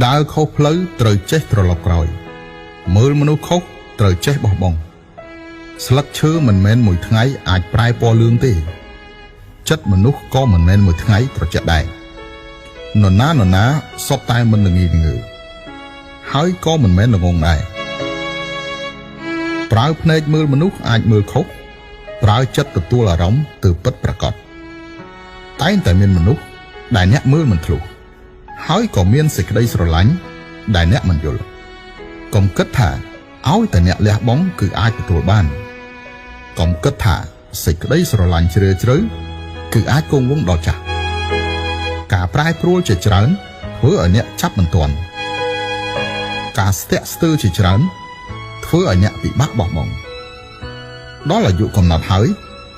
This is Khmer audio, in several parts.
ដើរខុសផ្លូវត្រូវចេះត្រឡប់ក្រោយ មើលមនុស្សខុសត្រូវចេះបោះបង់ស្លឹកឈើមិនមែនមួយថ្ងៃអាចប្រែពណ៌លឿងទេចិត្តមនុស្សក៏មិនមែនមួយថ្ងៃត្រជាក់ដែរនរណានរណាសុទ្ធតែមិនល្ងីល្ងើហើយក៏មិនមែនល្ងងដែរប្រើភ្នែកមើលមនុស្សអាចមើលខុសប្រើចិត្តទទួលអារម្មណ៍ទើបពិតប្រាកដតែងតែមានមនុស្សដែលអ្នកមើលមិនធ្លុះហើយក៏មានសេចក្តីស្រឡាញ់ដែលអ្នកមិនយល់កុំគិតថាឲ្យតែអ្នកលះបង់គឺអាចទទួលបានកុំគិតថាសេចក្តីស្រឡាញ់ជ្រាលជ្រៅគឺអាចគង់វង្សដល់ចាស់ការប្រែប្រួលជាច្រើនធ្វើឲ្យអ្នកចាប់មិនទាន់ការស្ទាក់ស្ទើរជាច្រើនធ្វើឲ្យអ្នកពិបាកបោះបង់ដល់អាយុកំណត់ហើយ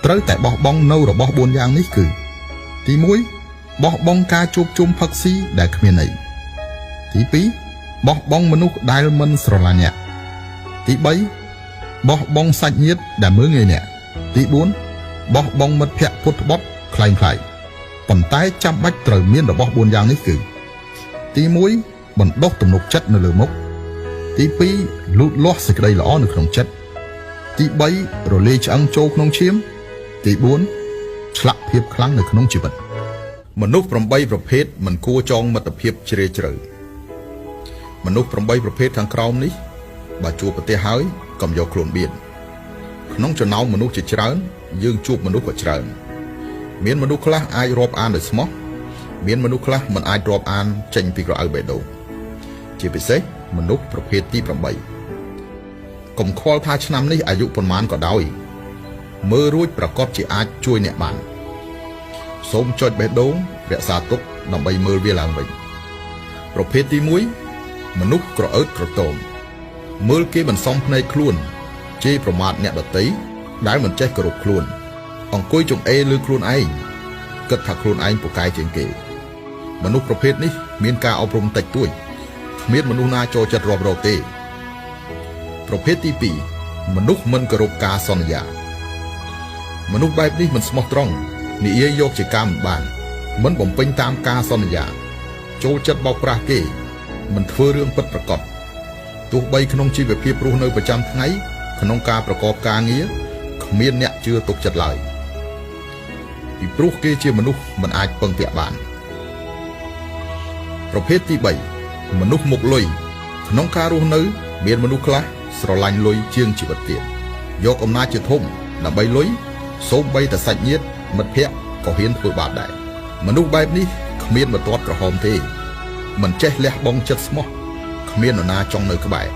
ត្រូវតែបោះបង់នៅរបស់4យ៉ាងនេះគឺទី1បោះបង់ការជួបជុំផឹកស៊ីដែលគ្មានន័យទី2បោះបង់មនុស្សដែលមិនស្រឡាញ់អ្នកទី3បោះបង់សាច់ញាតិដែលមើលងាយអ្នកទី4បោះបង់មិត្តភក្តិពុតបត់ក្លែងក្លាយប៉ុន្តែចាំបាច់ត្រូវមានរបស់4យ៉ាងនេះគឺទី1បណ្ដុះទំនុកចិត្តនៅលើមុខទី2លូតលាស់សេចក្តីល្អនៅក្នុងចិត្តទី3រលាយឆ្អឹងចូលក្នុងឈាមទី4ឆ្លាក់ភាពខ្លាំងនៅក្នុងជីវិតមនុស្ស8ប្រភេទមិនគួរចងមិត្តភាពជ្រាលជ្រៅមនុស្ស8ប្រភេទខាងក្រោមនេះបើជួបប្រទះហើយកុំយកខ្លួនបៀតក្នុងចំណោមមនុស្សជាច្រើនយើងជួបមនុស្សក៏ច្រើនមានមនុស្សខ្លះអាចរាប់អានដោយស្មោះមានមនុស្សខ្លះមិនអាចរាប់អានចេញពីក្រអៅបេះដូងជាពិសេសមនុស្សប្រភេទទី8កុំខ្វល់ថាឆ្នាំនេះអាយុប៉ុន្មានក៏ដោយមើលរួចប្រកបជាអាចជួយអ្នកបានសូមចុចបេះដូងរក្សាទុកដើម្បីមើលវាឡើងវិញប្រភេទទី1មនុស្សក្រអឺតក្រទមមើលគេមិនសមភ្នែកខ្លួនជេរប្រមាថអ្នកដទៃដែលមិនចេះគោរពខ្លួនអង្គុយចង្អេរលើខ្លួនឯងគិតថាខ្លួនឯងពូកែជាងគេមនុស្សប្រភេទនេះមានការអប់រំតិចតួចគ្មានមនុស្សណាចូលចិត្តរាប់រកទេប្រភេទទី2មនុស្សមិនគោរពការសន្យាមនុស្សបែបនេះមិនស្មោះត្រង់និយាយយកជាការមិនបានមិនបំពេញតាមការសន្យាចូលចិត្តបោកប្រាស់គេមិនធ្វើរឿងពិតប្រាកដទោះបីក្នុងជីវភាពរស់នៅប្រចាំថ្ងៃក្នុងការប្រកបការងារគ្មានអ្នកជឿទុកចិត្តឡើយពីព្រោះគេជាមនុស្សមិនអាចពឹងពាក់បានប្រភេទទី3មនុស្សមុខលុយក្នុងការរស់នៅមានមនុស្សខ្លះស្រឡាញ់លុយជាងជីវិតទៀតយកអំណាចជាធំដើម្បីលុយសូម្បីតែសាច់ញាតិមិត្តភក្តិក៏ហ៊ានធ្វើបាបដែរមនុស្សបែបនេះគ្មានបន្ទាត់ក្រហមទេមិនចេះលះបង់ចិត្តស្មោះគ្មាននរណាចង់នៅក្បែរ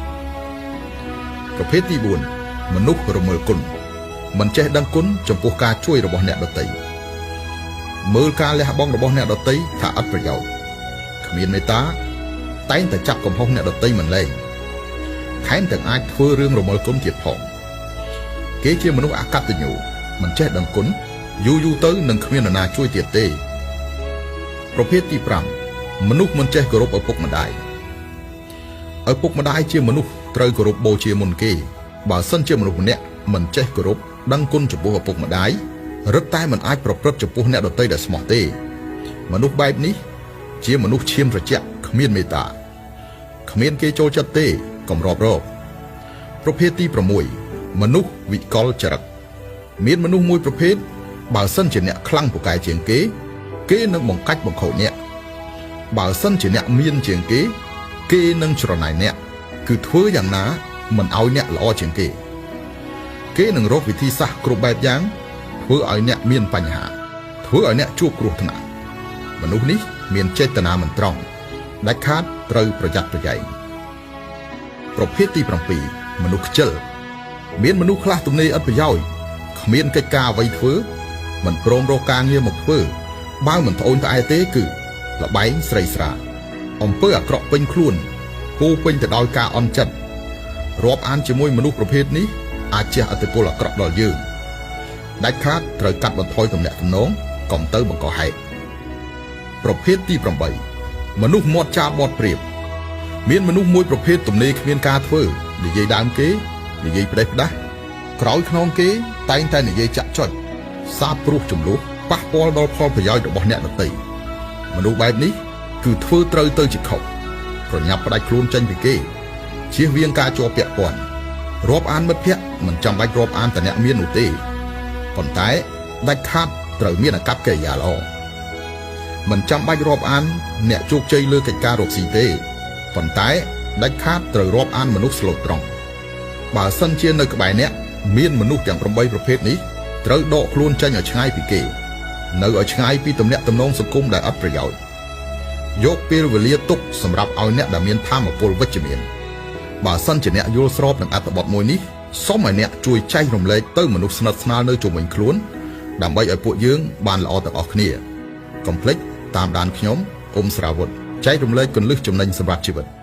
ប្រភេទទី4មនុស្សរមិលគុណមិនចេះដឹងគុណចំពោះការជួយរបស់អ្នកដទៃមើលការលះបង់របស់អ្នកដទៃថាឥតប្រយោជន៍គ្មានមេត្តាតែងតែចាប់កំហុសអ្នកដទៃមិនលែងថែមទាំងអាចធ្វើរឿងរមិលគុណទៀតផងគេជាមនុស្សអកតញ្ញូមិនចេះដឹងគុណយូរយូរទៅនឹងគ្មាននរណាជួយទៀតទេប្រភេទទី5មនុស្សមិនចេះគោរពឪពុកម្ដាយឪពុកម្ដាយជាមនុស្សត្រូវគោរពបូជាមុនគេបើសិនជាមនុស្សម្នាក់មិនចេះគោរពដឹងគុណចំពោះឪពុកម្ដាយរឹតតែមិនអាចប្រព្រឹត្តចំពោះអ្នកដទៃដែលស្មោះទេមនុស្សបែបនេះជាមនុស្សឈាមត្រជាក់គ្មានមេត្តាគ្មានគេចូលចិត្តទេកុំរាប់រកប្រភេទទី6មនុស្សវិកលចរិតមានមនុស្សមួយប្រភេទបើសិនជាអ្នកខ្លាំងពូកែជាងគេគេនឹងបង្កាច់បង្ខូចអ្នកបើសិនជាអ្នកមានជាងគេគេនឹងច្រណែនអ្នកគឺធ្វើយ៉ាងណាមិនឲ្យអ្នកល្អជាងគេគេនឹងរកវិធីសាស្ត្រគ្រប់បែបយ៉ាងធ្វើឲ្យអ្នកមានបញ្ហាធ្វើឲ្យអ្នកជួបគ្រោះថ្នាក់មនុស្សនេះមានចេតនាមិនត្រង់ដាច់ខាតត្រូវប្រយ័ត្នប្រយែងប្រភេទទី7មនុស្សខ្ជិលមានមនុស្សខ្លះទំនេរឥតប្រយោជន៍គ្មានកិច្ចការអ្វីធ្វើមិនព្រមរកការងារមកធ្វើបើមិនត្អូញត្អែទេគឺលបែងស្រីស្រាអំពើអាក្រក់ពេញខ្លួនពោពេញទៅដោយការអន់ចិត្តរាប់អានជាមួយមនុស្សប្រភេទនេះអាចជះឥទ្ធិពលអាក្រក់ដល់យើងដាច់ខាតត្រូវកាត់បន្ថយទំនាក់ទំនងកុំទៅបង្កហេតុប្រភេទទី8មនុស្សមាត់ចាបត់ព្រៀបមានមនុស្សមួយប្រភេទទំនេរគ្មានការធ្វើនិយាយដើមគេនិយាយផ្ដេសផ្ដាស់ក្រោយខ្នងគេតែងតែនិយាយចាក់ចុចសាបព្រោះចំនួនប៉ះពាល់ដល់ផលប្រយោជន៍របស់អ្នកដទៃមនុស្សបែបនេះគឺធ្វើត្រូវទៅជាខុស ប្រញាប់ផ្ដាច់ខ្លួនចេញពីគេជៀសវាងការជាប់ពាក់ព័ន្ធរាប់អានមិត្តភ័ក្តិមិនចាំបាច់រាប់អានតែអ្នកមាននោះទេប៉ុន្តែដាច់ខាតត្រូវមានអាកប្បកិរិយាល្អមិនចាំបាច់រាប់អានអ្នកជោគជ័យលើកិច្ចការរកស៊ីទេប៉ុន្តែដាច់ខាតត្រូវរាប់អានមនុស្សស្លូតត្រង់បើសិនជានៅក្បែរអ្នកមានមនុស្សទាំង8ប្រភេទនេះត្រូវដកខ្លួនចេញឲ្យឆ្ងាយពីគេនៅឲ្យឆ្ងាយពីទំនាក់ទំនងសង្គមដែលអត់ប្រយោជន៍យកពេលវេលាទុកសម្រាប់ឲ្យអ្នកដែលមានថាមពលវិជ្ជមានបើសិនជាអ្នកយល់ស្របនឹងអត្ថបទមួយនេះសូមឲ្យអ្នកជួយចែករំលែកទៅមនុស្សស្និទ្ធស្នាលនៅជុំវិញខ្លួនដើម្បីឲ្យពួកយើងបានល្អទាំងអស់គ្នាកុំភ្លេចតាមដានខ្ញុំអ៊ុំស្រាវុធចែករំលែកគន្លឹះចំណេញសម្រាប់ជីវិត។